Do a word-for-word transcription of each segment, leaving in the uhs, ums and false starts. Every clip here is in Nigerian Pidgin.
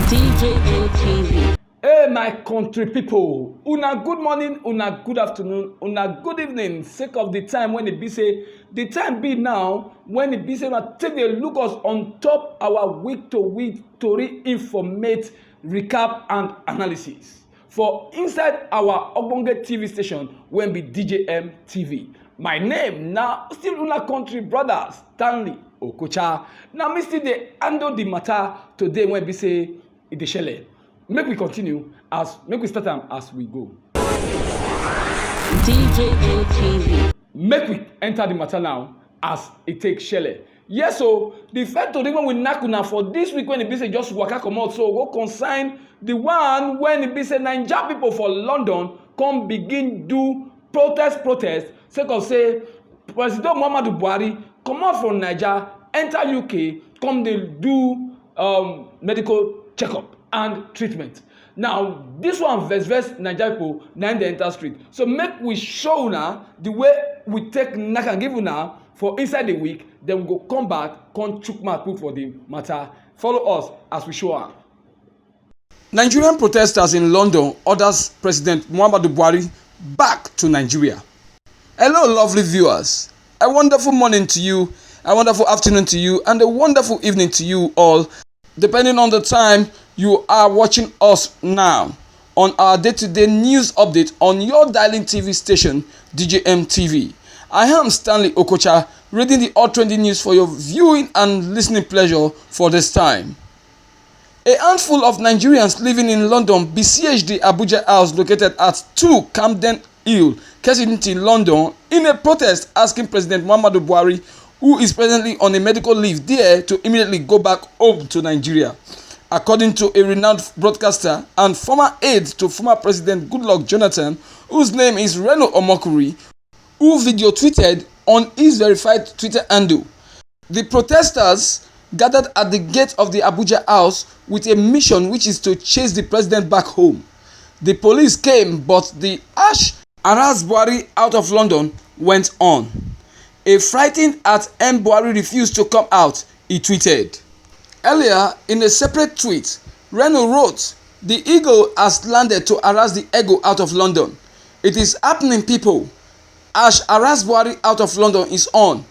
D J M T V. Hey, my country people, una good morning, una good afternoon, una good evening. Sake of the time when it be say, the time be now when it be say, na take dey look us on top our week to week tori, informate, recap and analysis for inside our ogbonge T V station wey be D J M T V. My name na still una country brother Stanley Okocha. Na me still dey handle the matter today wey be say e dey shele. Make we continue as make we start am as we go. D J M T V. Make we enter the matter now as e take shele. Yes, so the first tori wey we knack una for this week when e be say just waka comot so go concern the one when e be say Naija people for London come begin do protest protest sake of say President Muhammadu Buhari comot from Naija, enter U K, come dey do um, medical checkup and treatment. Now, this one vex vex Naija people na im dey enter street. So make we show una the way we take knack am give una for inside the week, then we go come back, come chook mouth put for the matter. Follow us as we show am. Nigerian protesters in London orders President Muhammadu Buhari back to Nigeria. Hello, lovely viewers. A wonderful morning to you, a wonderful afternoon to you, and a wonderful evening to you all, depending on the time you are watching us now on our day-to-day news update on your darling T V station, D J M T V. I am Stanley Okocha, reading the all trending news for your viewing and listening pleasure for this time. A handful of Nigerians living in London besieged the Abuja house located at two Camden Hill, Kensington, London, in a protest asking President Muhammadu Buhari, who is presently on a medical leave there, to immediately go back home to Nigeria. According to a renowned broadcaster and former aide to former President Goodluck Jonathan, whose name is Reno Omokuri, who video tweeted on his verified Twitter handle. The protesters gathered at the gate of the Abuja house with a mission, which is to chase the president back home. The police came, but the harsh "Arrest Buhari out of London" went on. "A frightened at M Buhari refused to come out," he tweeted. Earlier, in a separate tweet, Reno wrote, "The eagle has landed to harass the ego out of London. It is happening, people. As "Arrest Buhari out of London" is on.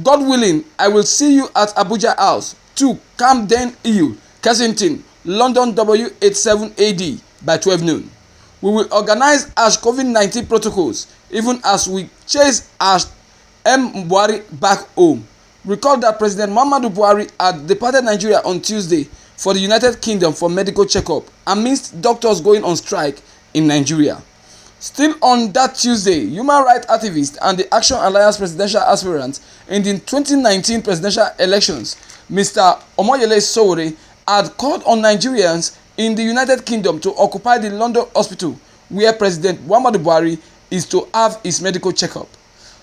God willing, I will see you at Abuja House, two Camden Hill, Kensington, London, W eight seven A D by twelve noon. We will organize as COVID nineteen protocols, even as we chase as M Buhari back home. Recall that President Muhammadu Buhari had departed Nigeria on Tuesday for the United Kingdom for medical checkup amidst doctors going on strike in Nigeria. Still on that Tuesday, human rights activist and the Action Alliance presidential aspirant in the twenty nineteen presidential elections, Mister Omoyele Sowore, had called on Nigerians in the United Kingdom to occupy the London hospital where President Muhammadu Buhari is to have his medical checkup.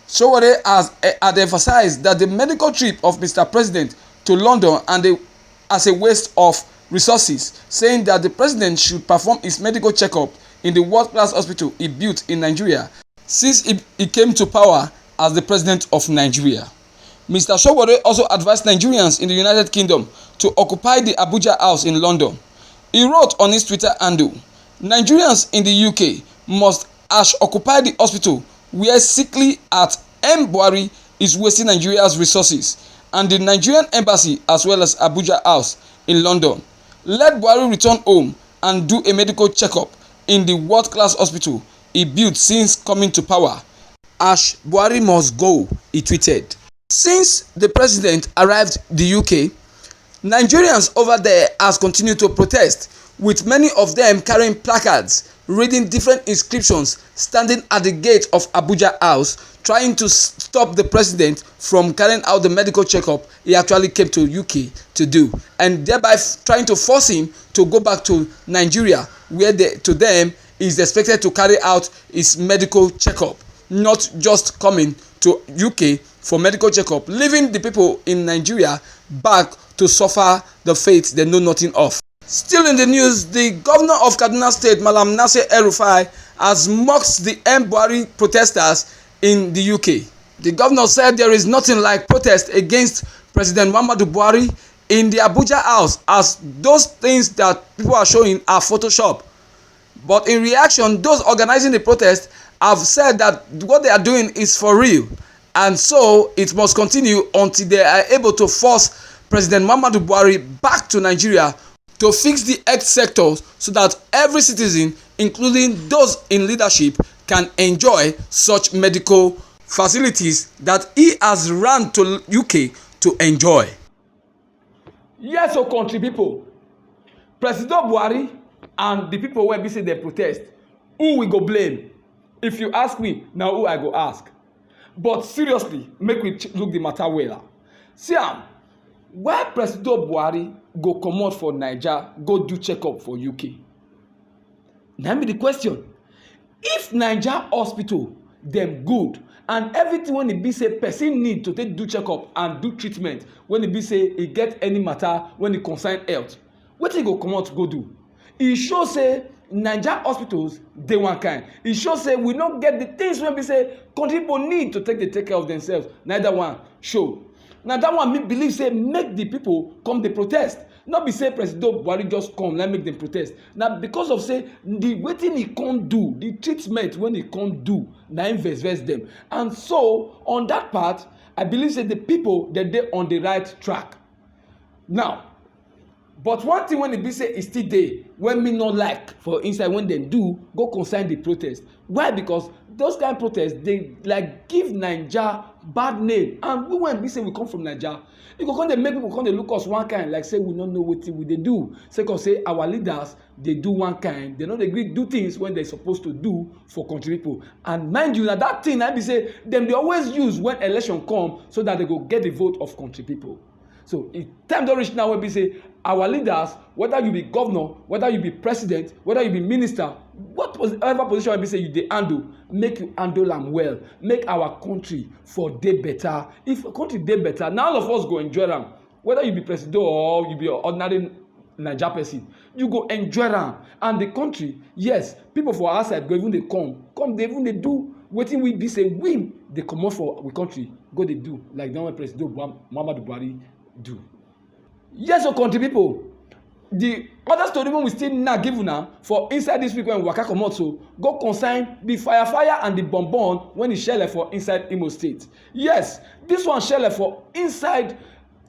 Sowore has, eh, had emphasized that the medical trip of Mister President to London and the, as a waste of resources, saying that the president should perform his medical checkup in the world-class hospital he built in Nigeria since he, he came to power as the president of Nigeria. Mister Sowore also advised Nigerians in the United Kingdom to occupy the Abuja House in London. He wrote on his Twitter handle, "Nigerians in the U K must as occupy the hospital where sickly at M Buhari is wasting Nigeria's resources and the Nigerian embassy as well as Abuja House in London. Let Buhari return home and do a medical checkup in the world-class hospital he built since coming to power. As Buhari must go," he tweeted. Since the president arrived the U K, Nigerians over there has continued to protest, with many of them carrying placards reading different inscriptions, standing at the gate of Abuja House, trying to s- stop the president from carrying out the medical checkup he actually came to U K to do, and thereby f- trying to force him to go back to Nigeria, where they, to them, he is expected to carry out his medical checkup, not just coming to U K for medical checkup, leaving the people in Nigeria back to suffer the fate they know nothing of. Still in the news, the governor of Kaduna State, Malam Nasir El-Rufai, has mocked the M Buhari protesters in the U K. The governor said there is nothing like protest against President Muhammadu Buhari in the Abuja house, as those things that people are showing are Photoshop. But in reaction, those organizing the protest have said that what they are doing is for real, and so it must continue until they are able to force President Muhammadu Buhari back to Nigeria to fix the health sector so that every citizen, including those in leadership, can enjoy such medical facilities that he has run to U K to enjoy. Yes, so country people, President Buhari and the people wey be say they protest, who we go blame? If you ask me, now who I go ask? But seriously, make we ch- look the matter well. See am, why President Buhari go comot for Naija, go do checkup for U K? Na be the question. If Naija hospital dem good and everything when e be say person need to take do checkup and do treatment when e be say e get any matter when e concern health, wetin e go comot go do? E show say Naija hospitals dey one kind. E show say we no get the things wey be say country people need to take dey take care of themselves. Neither one show. Na that one me believe say make the people come dey protest. No be say President Buhari just come, let make them protest. Na because of say the wetin he come do, the treatment when he come do, na im vex vex them. And so on that part, I believe say the people that dey on the right track. Now, but one thing when e be say e still dey when me no like for inside when dem do go concern the protest. Why? Because those kind protest dey like give Naija bad name, and we when be say we come from Naija, e go come dey make people come dey look us one kind like say we no know wetin we dey do, sake of say our leaders dey do one kind, dem no dey gree do things when dem suppose to do for country people. And mind you, na that thing na be say dem dey always use when election come so that they go get the vote of country people. So if time don reach now wey be say our leaders, whether you be governor, whether you be president, whether you be minister, what pos- ever position wey be say you dey handle, make you handle am well, make our country for dey better. If country dey better, na all of us go enjoy am, whether you be president or you be ordinary Naija person, you go enjoy am. And the country, yes, people for outside go even dey come come dey even dey do wetin we be say we dey comot for we country go dey do, like the one wey President Buhari- Muhammadu Buhari do. Yes, so country people, the other story wey we still now give una for inside this week when we waka comot so go concern the fire fire and the bomb bomb when e shele for inside Imo State. Yes, this one shele for inside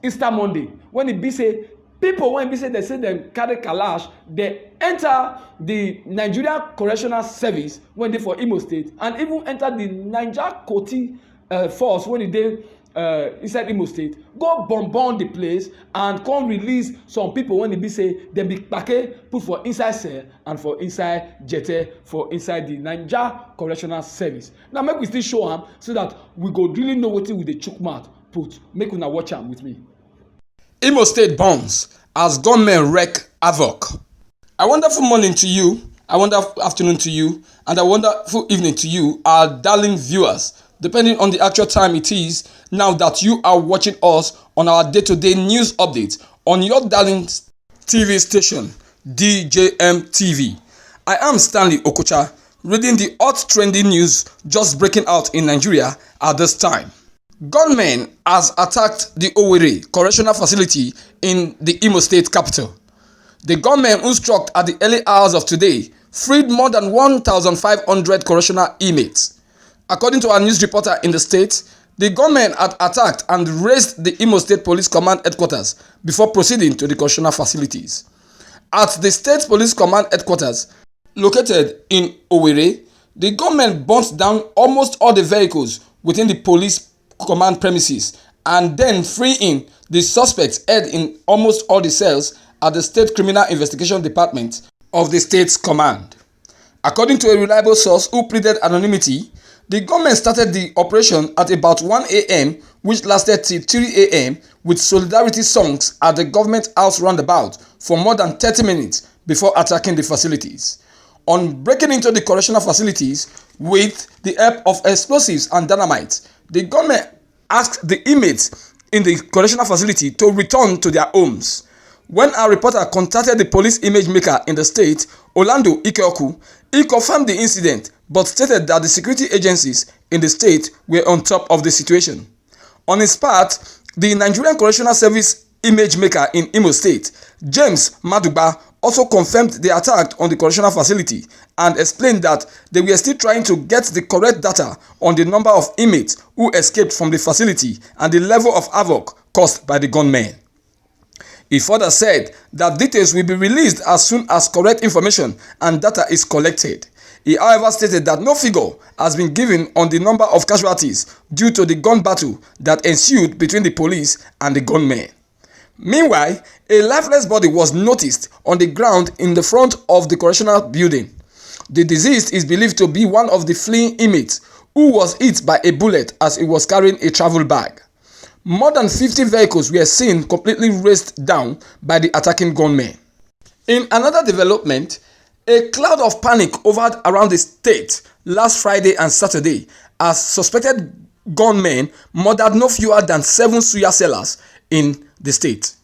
Easter Monday when e be say people when e be say dem say dem carry kalash, dem enter the Nigeria Correctional Service when dey for Imo State and even enter the Naija Koti uh, force when e dey uh, inside Imo State, go bomb bomb the place and come release some people when e be say dem be kpake put for inside cell and for inside jete for inside the Naija Correctional Service. Now make we still show am so that we go really know wetin we dey chook mouth put. Make una watch am with me. Imo State bombs as gunmen wreak havoc. A wonderful morning to you, a wonderful afternoon to you, and a wonderful evening to you, our darling viewers, depending on the actual time it is now that you are watching us on our day to day news updates on your darling T V station, D J M T V. I am Stanley Okocha, reading the hot trending news just breaking out in Nigeria at this time. Gunmen has attacked the Owerri Correctional Facility in the Imo State capital. The gunmen who struck at the early hours of today freed more than one thousand five hundred correctional inmates. According to our news reporter in the state, the gunmen had attacked and razed the Imo State Police Command headquarters before proceeding to the correctional facilities. At the State Police Command headquarters, located in Owerri, the gunmen burnt down almost all the vehicles within the police command premises and then freeing the suspects held in almost all the cells at the State Criminal Investigation Department of the state's command. According to a reliable source who pleaded anonymity, the gunmen started the operation at about one a m, which lasted till three a m, with solidarity songs at the government house roundabout for more than thirty minutes before attacking the facilities. On breaking into the correctional facilities with the help of explosives and dynamite, the gunmen asked the inmates in the correctional facility to return to their homes. When our reporter contacted the police image maker in the state, Orlando Ikeoku, he confirmed the incident but stated that the security agencies in the state were on top of the situation. On his part, the Nigerian Correctional Service image maker in Imo State, James Madugba, also confirmed the attack on the correctional facility and explained that they were still trying to get the correct data on the number of inmates who escaped from the facility and the level of havoc caused by the gunmen. He further said that details will be released as soon as correct information and data is collected. He, however, stated that no figure has been given on the number of casualties due to the gun battle that ensued between the police and the gunmen. Meanwhile, a lifeless body was noticed on the ground in the front of the correctional building. The deceased is believed to be one of the fleeing inmates who was hit by a bullet as he was carrying a travel bag. More than fifty vehicles were seen completely razed down by the attacking gunmen. In another development, a cloud of panic hovered around the state last Friday and Saturday as suspected gunmen murdered no fewer than seven suya sellers in the state.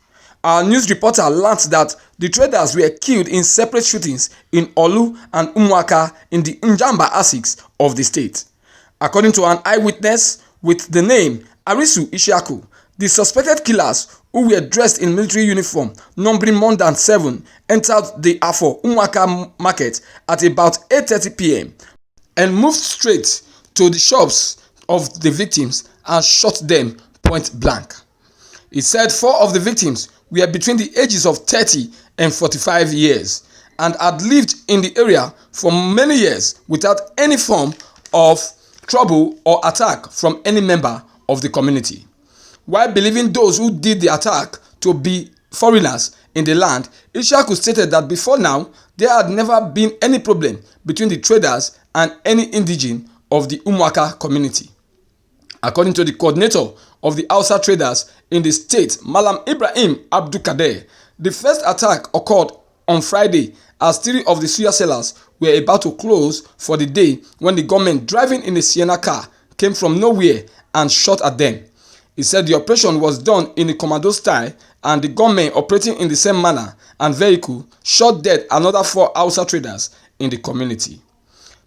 Our news reporter learnt that the traders were killed in separate shootings in Olu and Umuaka in the Njamba Asics of the state. According to an eyewitness with the name Arisu Ishaku, the suspected killers, who were dressed in military uniform, numbering more than seven, entered the Afo Umuaka market at about eight thirty p m and moved straight to the shops of the victims and shot them point blank. He said four of the victims were between the ages of thirty and forty-five years and had lived in the area for many years without any form of trouble or attack from any member of the community. While believing those who did the attack to be foreigners in the land, Ishaku stated that before now, there had never been any problem between the traders and any indigene of the Umwaka community. According to the coordinator of the Hausa traders in the state, Malam Ibrahim Abdulkader, the first attack occurred on Friday as three of the suya sellers were about to close for the day when the gunmen driving in a Sienna car came from nowhere and shot at them. He said the operation was done in a commando style and the gunmen operating in the same manner and vehicle shot dead another four Hausa traders in the community.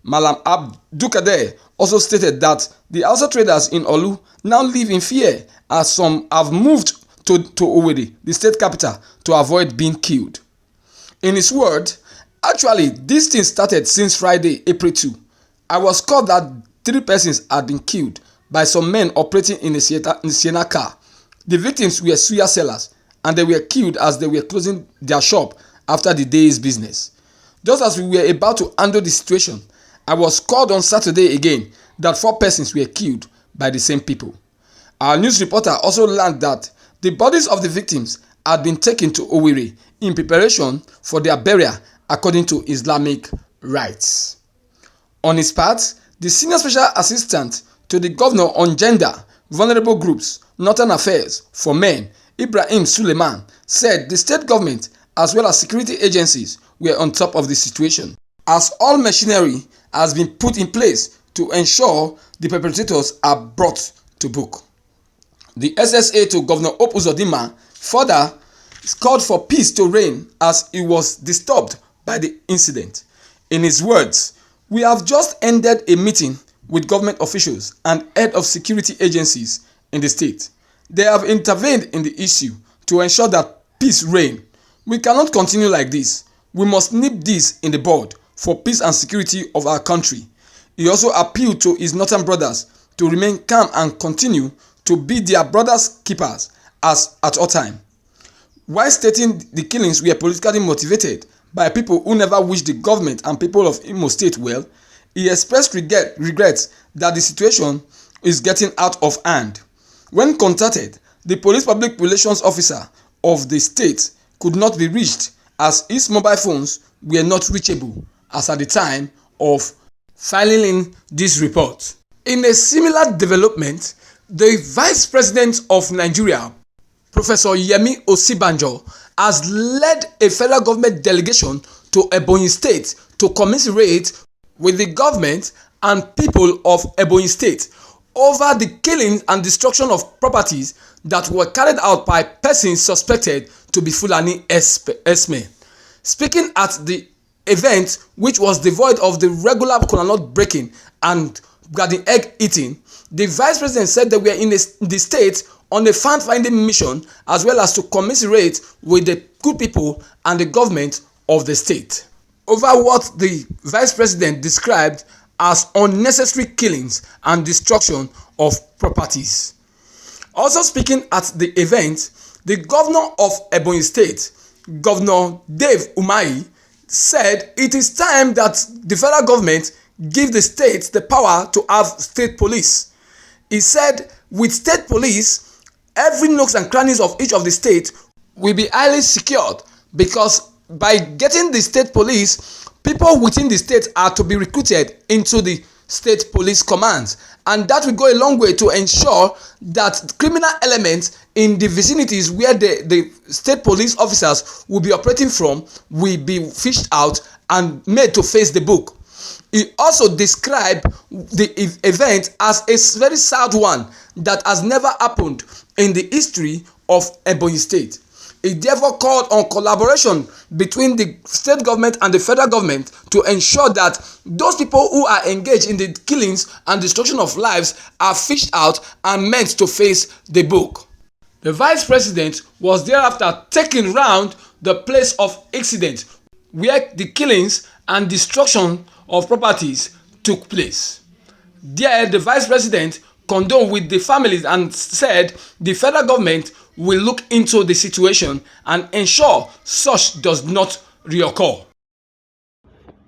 Malam Abdulkader also stated that the Hausa traders in Olu now live in fear as some have moved to, to Owerri, the state capital, to avoid being killed. In his word, actually, this thing started since Friday, April two. I was called that three persons had been killed by some men operating in a Sienna, in Sienna car. The victims were suya sellers and they were killed as they were closing their shop after the day's business. Just as we were about to handle the situation, I was called on Saturday again that four persons were killed by the same people. Our news reporter also learned that the bodies of the victims had been taken to Owerri in preparation for their burial according to Islamic rites. On his part, the senior special assistant to the governor on gender, vulnerable groups, northern affairs for men, Ibrahim Suleiman, said the state government as well as security agencies were on top of the situation, as all machinery has been put in place to ensure the perpetrators are brought to book. The S S A to Governor Hope Uzodinma further called for peace to reign as he was disturbed by the incident. In his words, "We have just ended a meeting with government officials and head of security agencies in the state. They have intervened in the issue to ensure that peace reign. We cannot continue like this. We must nip this in the bud for peace and security of our country." He also appealed to his northern brothers to remain calm and continue to be their brothers' keepers as at all time. While stating the killings were politically motivated by people who never wished the government and people of Imo State well, he expressed regret, regrets that the situation is getting out of hand. When contacted, the police public relations officer of the state could not be reached as his mobile phones were not reachable as at the time of filing in this report. In a similar development, the Vice President of Nigeria, Professor Yemi Osinbajo, has led a federal government delegation to Ebonyi State to commiserate with the government and people of Ebonyi State over the killing and destruction of properties that were carried out by persons suspected to be Fulani herdsmen. Speaking at the event, which was devoid of the regular kola nut breaking and garden egg eating, The vice president said they were in the, the state on a fact-finding mission, as well as to commiserate with the good people and the government of the state over what the vice president described as unnecessary killings and destruction of properties. Also speaking at the event, the governor of Ebonyi State, Governor Dave Umahi, said it is time that the federal government give the state the power to have state police. He said, with state police, every nooks and crannies of each of the state will be highly secured, because by getting the state police, people within the state are to be recruited into the state police commands, and that will go a long way to ensure that criminal elements in the vicinities where the, the state police officers will be operating from will be fished out and made to face the book. He also described the ev- event as a s- very sad one that has never happened in the history of Ebonyi State. He therefore called on collaboration between the state government and the federal government to ensure that those people who are engaged in the killings and destruction of lives are fished out and meant to face the book. The vice president was thereafter taken round the place of incident where the killings and destruction of properties took place. There, the vice president condoled with the families and said the federal government will look into the situation and ensure such does not reoccur.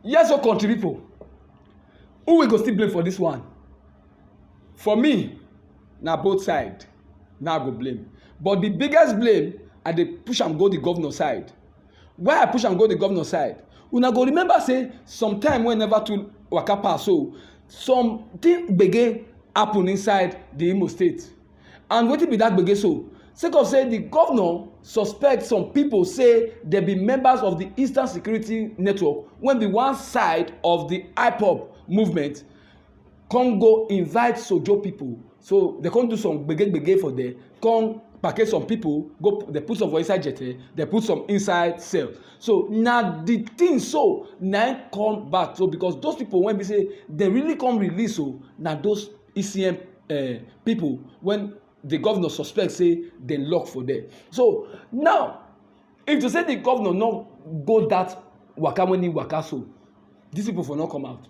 Yes, so country people, who we go still blame for this one? For me, na both side na I go blame. But the biggest blame, I dey push am go the governor side. Why I push am go the governor side? Una go remember say sometime wey never too waka pass so, something gbege happen inside the Imo State. And wetin be that gbege so? Sake of say the governor suspect some people say they be members of the Eastern Security Network, wey be one side of the IPOB movement, come go invite sojo people. So they come do some gbege gbege for there, come package some people, go they put some for inside jete, they put some inside cell. So na the thing so na im come back so, because those people wey be say they really come release, so na those E C M uh, people when the governor suspect say they lock for there. So now, if to say the governor no go that waka when he waka so, these people for not come out.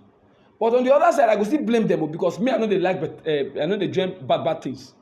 But on the other side, I go still blame them o, because me, I know they like, but uh, I know they join bad bad things.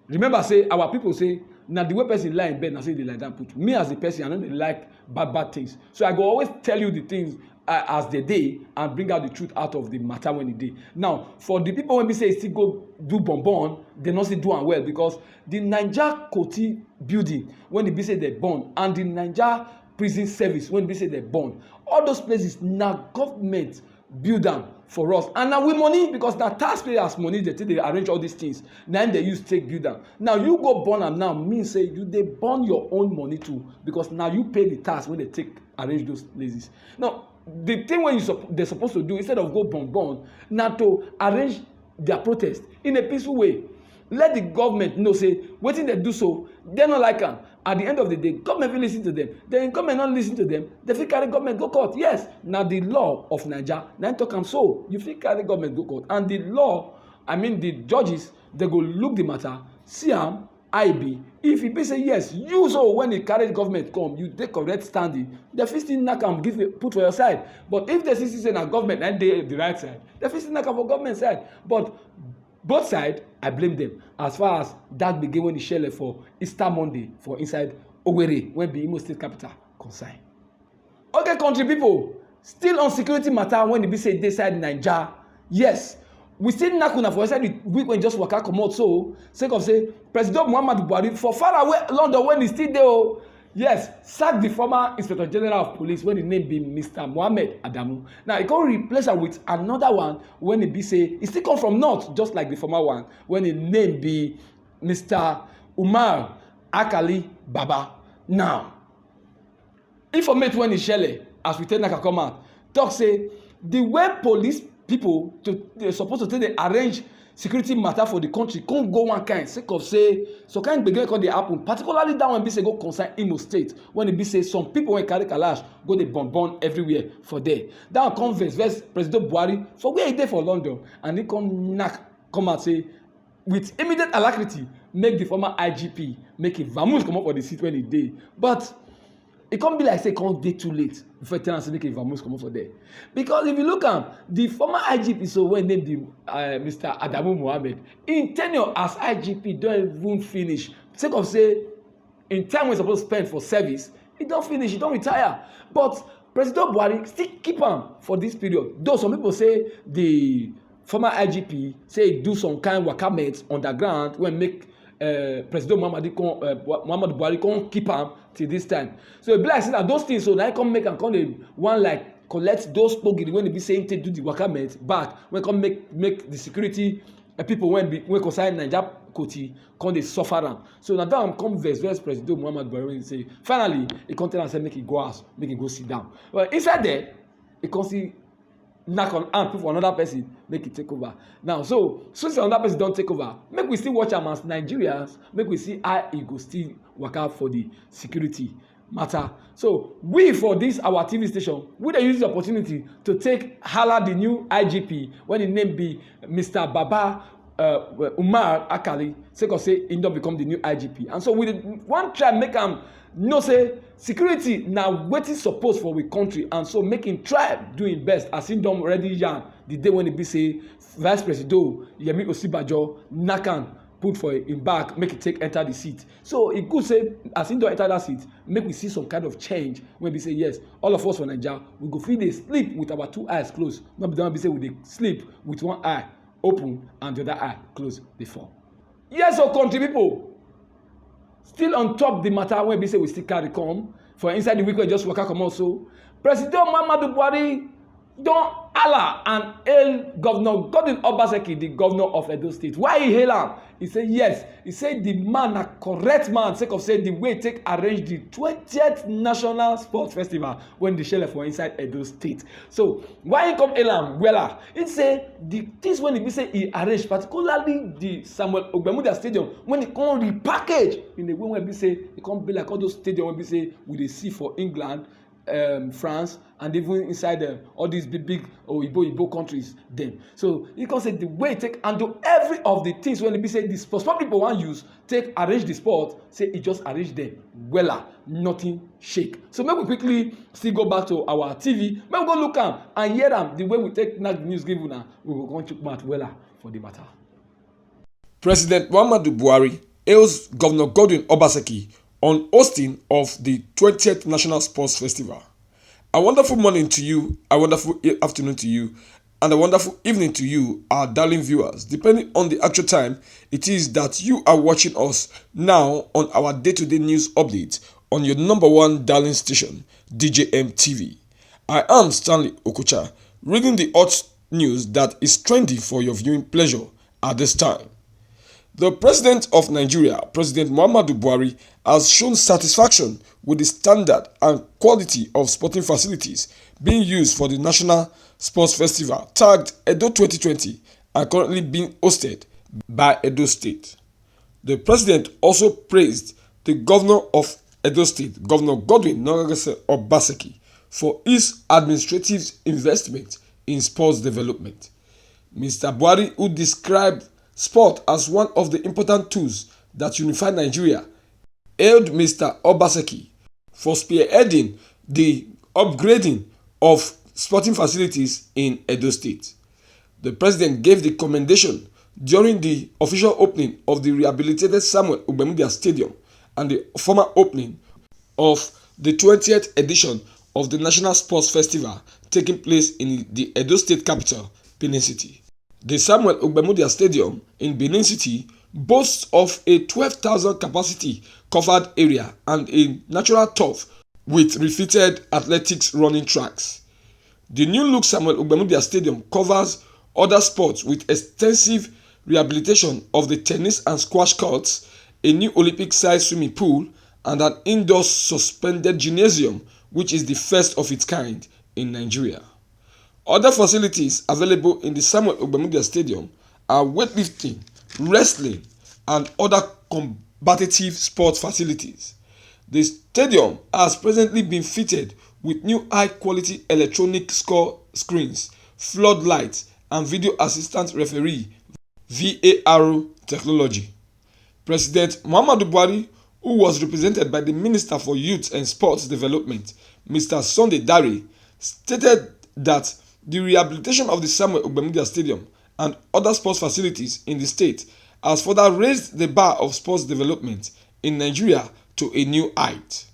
Remember say our people say na the way person lie in bed, na say they lie down put. Me as a person, I know they like bad bad things. So I go always tell you the things uh, as they dey and bring out the truth out of the matter when e dey. Now, for the people wey be say e still go do bomb bomb, they no still do am well, because the Naija Koti building when e be say they burn and the Naija prison service when e be say they burn, all those places na government build am for us, and na we money, because na taxpayers money they take dey arrange all these things, na im they use take build am. Now you go burn am now mean say you dey burn your own money too, because now you pay the tax when they take arrange those places. Now the thing wey you sup- they suppose to do, instead of go burn burn, na to arrange their protest in a peaceful way. Let the government know say wetin they do so, they no like am. At the end of the day, government fit listen to them. Then government no listen to them, they fit carry government go court. Yes, na the law of Naija na im talk am so. You fit carry government go court, and the law, I mean the judges, they go look the matter, see am how e be. If e be say yes, you so when e carry government come, you dey correct standing, they fit still knack am give put for your side. But if they see say na government na dey the right side, they fit still knack am for government side. But both side, I blame them as far as that gbege when e shele for Easter Monday for inside Owerri, wey be Imo State capital, concern. Okay, country people, still on security matter when e be say dey side Naija. Yes, we still knack una for inside the week when just waka comot so, sake of say President Muhammadu Buhari for far away London when e still dey o. Yes, sack the former Inspector General of Police when the name be Mister Mohammed Adamu. Now e come replace am with another one when e be say e still come from north, just like the former one when the name be Mister Umar Akali Baba. Now, informate when e shele as we take knack am come out talk say the way police people to they suppose to take dey arrange security matter for the country come go one kind, sake of say some kind gbege come dey happen, particularly that one be say go concern Imo State when e be say some people wey carry kalash go dey burn burn everywhere for there. That one come vex vex President Buhari for where e dey for London, and he come knack come out say with immediate alacrity make the former I G P make a vamoose comot for the seat wey e dey. But e come be like say e come dey too late before e tell am say make e vamoose comot for there. Because if you look am, the former I G P, so wey name the uh, Mister Adamu Mohammed, im tenure as I G P don even finish, sake of say im time wey e suppose spend for service, e don finish, e don retire. But President Buhari still keep am for this period, though some people say the former I G P say e do some kind waka mate underground wey make uh, President Muhammadu come, uh, Muhammadu Buhari come keep am till this time. So e be like say na those things so na im come make am come dey wan like collect those kpogiri wey e be say im take do the waka mate back, wey come make make the security uh, people wey be wey concern Naija Koti come dey suffer am. So na that one come vex vex President Muhammadu Buhari wey say finally e come tell am say make e go house, make e go sit down. Well, inside there, e come see knack on hand put for another person make e take over. Now, so since another person don take over, make we still watch am as Nigerians, make we see how e go still waka for the security matter. So we for this our T V station, we dey use the opportunity to take hala the new I G P wey im name be Mister Baba uh, Umar Akali, sake of say im don become the new I G P. And so we dey wan try make am know say security na wetin suppose for we country, and so make im try do im best as im don already yarn the day wey e be say Vice President Yemi Osinbajo knack am put for im back make e take enter the seat. So e good say as im don enter that seat, make we see some kind of change wey be say yes, all of us for Naija, we go fit dey sleep with our two eyes closed, no be that one be say we dey sleep with one eye open and the other eye close before. Yes, so country people, still on top the matter wey be say we still carry come for inside the week wey just waka comot so, President Muhammadu Buhari don hala and hail Governor Godwin Obaseki, the governor of Edo State. Why e hail am? E say yes, e say the man na correct man sake of say the way e take arrange the twentieth National Sports Festival wey dey shele for inside Edo State. So why e come hail am wella? E say the things wey e be say e arrange, particularly the Samuel Ogbamudia Stadium, wey e come repackage in a way wey be say e come be like all those stadium wey be say we dey see for England, um, France, and even inside um, all these big big oyibo oyibo countries dem. So e come say the way e take handle every of the things wey e be say the sports people wan use take arrange the sport, say e just arrange them wella, nothing shake. So make we quickly still go back to our T V, make we go look am and hear am the way we take knack the news give una, we go come chook mouth wella for the matter. President Muhammadu Buhari hails Governor Godwin Obaseki on hosting of the twentieth National Sports Festival. A wonderful morning to you, a wonderful e- afternoon to you, and a wonderful evening to you, our darling viewers, depending on the actual time it is that you are watching us now on our day-to-day news update on your number one darling station, D J M T V. I am Stanley Okocha, reading the hot news that is trending for your viewing pleasure at this time. The President of Nigeria, President Muhammadu Buhari, has shown satisfaction with the standard and quality of sporting facilities being used for the National Sports Festival, tagged Edo twenty twenty, and currently being hosted by Edo State. The president also praised the governor of Edo State, Governor Godwin Nogagese Obaseki, for his administrative investment in sports development. Mister Buhari, who described sport as one of the important tools that unify Nigeria, hailed Mister Obaseki for spearheading the upgrading of sporting facilities in Edo State. The president gave the commendation during the official opening of the rehabilitated Samuel Ogbamudia Stadium and the formal opening of the twentieth edition of the National Sports Festival taking place in the Edo State capital, Benin City. The Samuel Ogbamudia Stadium in Benin City boasts of a twelve thousand capacity covered area and a natural turf with refitted athletics running tracks. The new look Samuel Ogbamudia Stadium covers other sports with extensive rehabilitation of the tennis and squash courts, a new Olympic-sized swimming pool, and an indoor suspended gymnasium, which is the first of its kind in Nigeria. Other facilities available in the Samuel Ogbamudia Stadium are weightlifting, wrestling, and other combative sports facilities. The stadium has presently been fitted with new high-quality electronic score screens, floodlights, and video assistant referee V A R technology. President Muhammadu Buhari, who was represented by the Minister for Youth and Sports Development, Mister Sunday Dare, stated that the rehabilitation of the Samuel Ogbamudia Stadium and other sports facilities in the state has further raised the bar of sports development in Nigeria to a new height.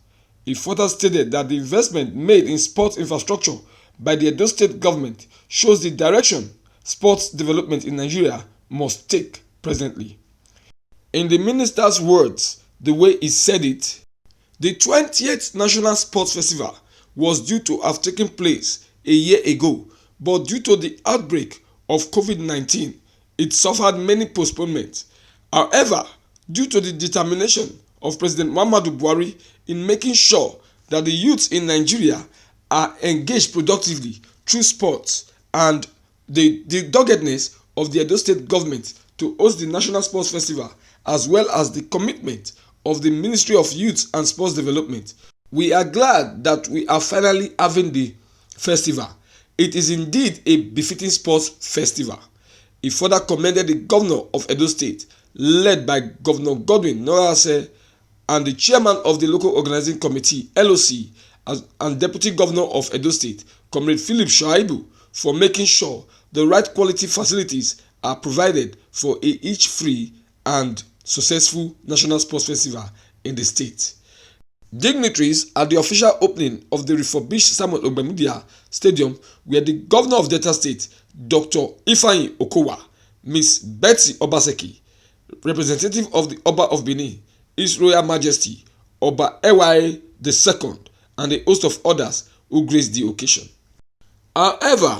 He further stated that the investment made in sports infrastructure by the Edo State government shows the direction sports development in Nigeria must take presently. In the minister's words, the way he said it, the twentieth National Sports Festival was due to have taken place a year ago, but due to the outbreak of COVID nineteen, it suffered many postponements. However, due to the determination of President Muhammadu Buhari in making sure that the youths in Nigeria are engaged productively through sports and the, the doggedness of the Edo State government to host the National Sports Festival, as well as the commitment of the Ministry of Youth and Sports Development, we are glad that we are finally having the festival. It is indeed a befitting sports festival. He further commended the governor of Edo State, led by Governor Godwin Noyase, and the chairman of the local organizing committee, L O C, as, and deputy governor of Edo State, Comrade Philip Shaibu, for making sure the right quality facilities are provided for a each free and successful National Sports Festival in the state. Dignitaries at the official opening of the refurbished Samuel Ogbamudia Stadium were the governor of Delta State, Doctor Ifeanyi Okowa, Miss Betty Obaseki, representative of the Oba of Benin, His Royal Majesty Oba Ewaye the second, and a host of others who graced the occasion. However,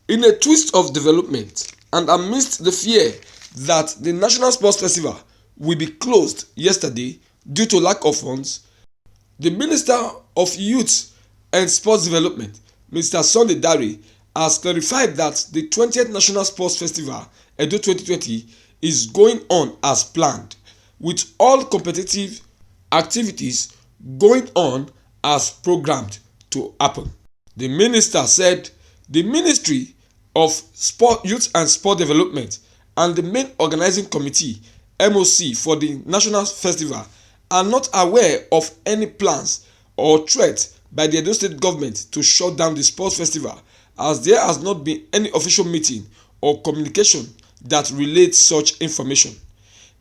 in a twist of development and amidst the fear that the National Sports Festival will be closed yesterday due to lack of funds, the Minister of Youth and Sports Development, Mister Sunday Dare, has clarified that the twentieth National Sports Festival, Edo twenty twenty, is going on as planned, with all competitive activities going on as programmed to happen. The minister said the Ministry of Sport, Youth and Sport Development and the main organizing committee, M O C, for the National Festival are not aware of any plans or threat by the Edo State government to shut down the sports festival, as there has not been any official meeting or communication that relates such information.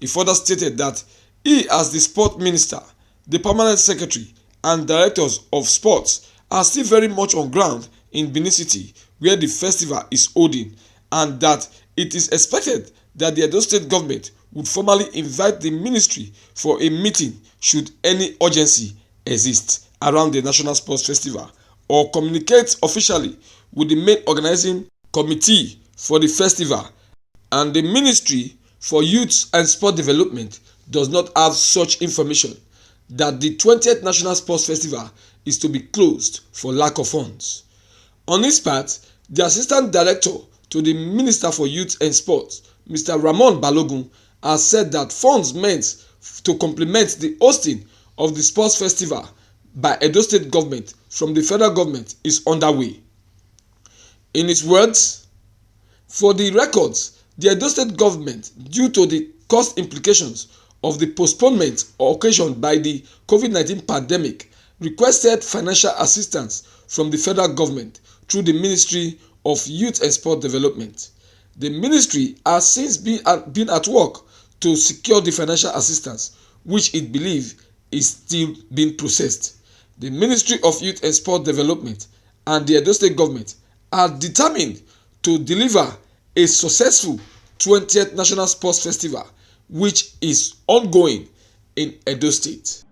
He further stated that he, as the sport minister, the permanent secretary, and directors of sports are still very much on ground in Benin City, where the festival is holding, and that it is expected that the Edo State government would formally invite the ministry for a meeting should any urgency exist around the National Sports Festival, or communicate officially with the main organizing committee for the festival. And the Ministry for Youth and Sport Development does not have such information that the twentieth National Sports Festival is to be closed for lack of funds. On his part, the Assistant Director to the Minister for Youth and Sports, Mister Ramon Balogun, has said that funds meant to complement the hosting of the sports festival by Edo State government from the federal government is underway. In his words, for the records, the Edo State government, due to the cost implications of the postponement occasioned by the COVID nineteen pandemic, requested financial assistance from the federal government through the Ministry of Youth and Sport Development. The ministry has since been at, been at work to secure the financial assistance, which it believes is still being processed. The Ministry of Youth and Sport Development and the Edo State government are determined to deliver a successful twentieth National Sports Festival, which is ongoing in Edo State.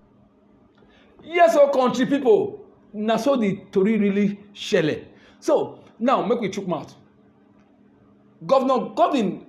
Yes, our country people, na so the tori really shele. So now make we chook mouth. Governor Godwin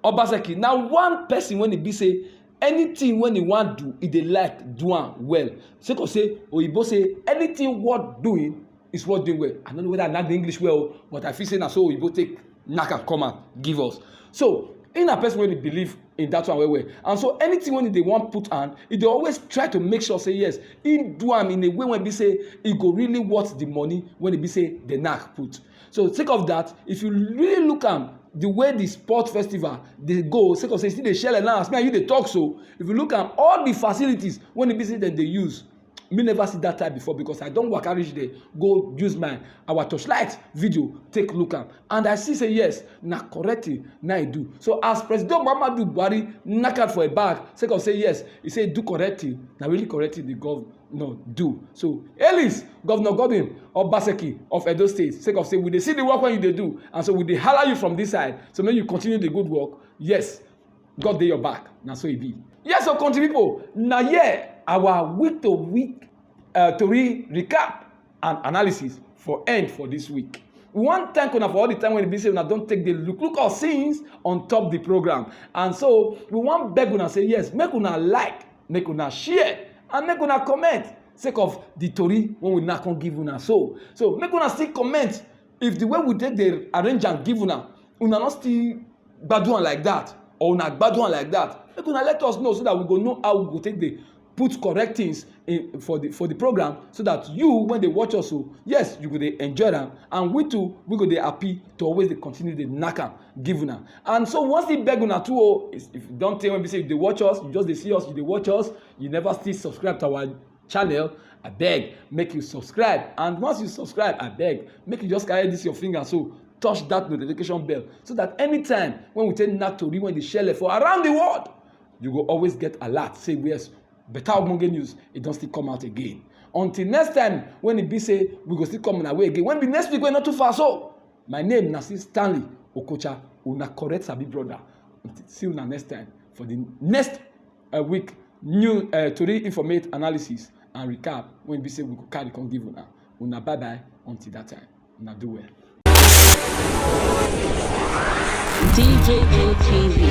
Obaseki na one person when he be say anything when he want do, he dey like do am well. Sake of say oyibo say anything worth doing is worth doing well. I don't know whether I knack the English well, but I feel say na so oyibo take knack and come and give us. So in a person when he believe in that one well well, and so anything when they want put on, he dey always try to make sure say yes, he do am in a way when be say he go really worth the money when he be say the knack put. So sake of that, if you really look am The way the sport festival dey go, sake of say e still dey shele now, as me and you dey talk so, if you look am, all the facilities wey e be say dem dey use, me never see that type before, because I don waka reach there, go use my, our torchlight video take look am, and I see say yes, na correct thing na e do. So as President Muhammadu Buhari knack out for a bag, sake of say yes, e say e do correct thing, na really correct thing the governor do. So Elis, Governor Godwin Obaseki of Edo State, sake of say we dey see the work wey you dey do, and so we dey holla you from this side, so make you continue the good work. Yes, God dey your back. Na so e be. Yes, so country people, na here our week to week uh, tori recap and analysis for end for this week. We wan thank una for all the time wey e be say una don take dey look look us since on top the program, and so we wan beg una say yes, make una like, make una share, and make una comment, sake of the tori wey we now come give una. So so make una still comment if the way we take dey arrange am give una, una no still gbadu am like that, or una gbadu am like that, make una let us know, so that we go know how we go take dey put correct things in for the for the program, so that you, when they watch us, so yes, you go dey enjoy am, and we too, we go dey happy to always dey continue dey knack am give una. And so we wan still beg una too o, if you don tey wey be say you dey watch us, you just dey see us, you dey watch us, you never still subscribe to our channel, abeg make you subscribe, and once you subscribe, abeg make you just carry this your finger so touch that notification bell, so that anytime when we take knack tori wey dey shele for around the world, you go always get alert say yes, better ogbonge news e don still come out again. Until next time, when e be say we go still come una way again, when be next week wey no too far so, my name na still Stanley Okocha, una correct sabi brother. Until see una next time for the next uh, week new uh, tori, informate, analysis and recap wey be say we go carry come give una. Una bye bye until that time. Una do well. D J A T V.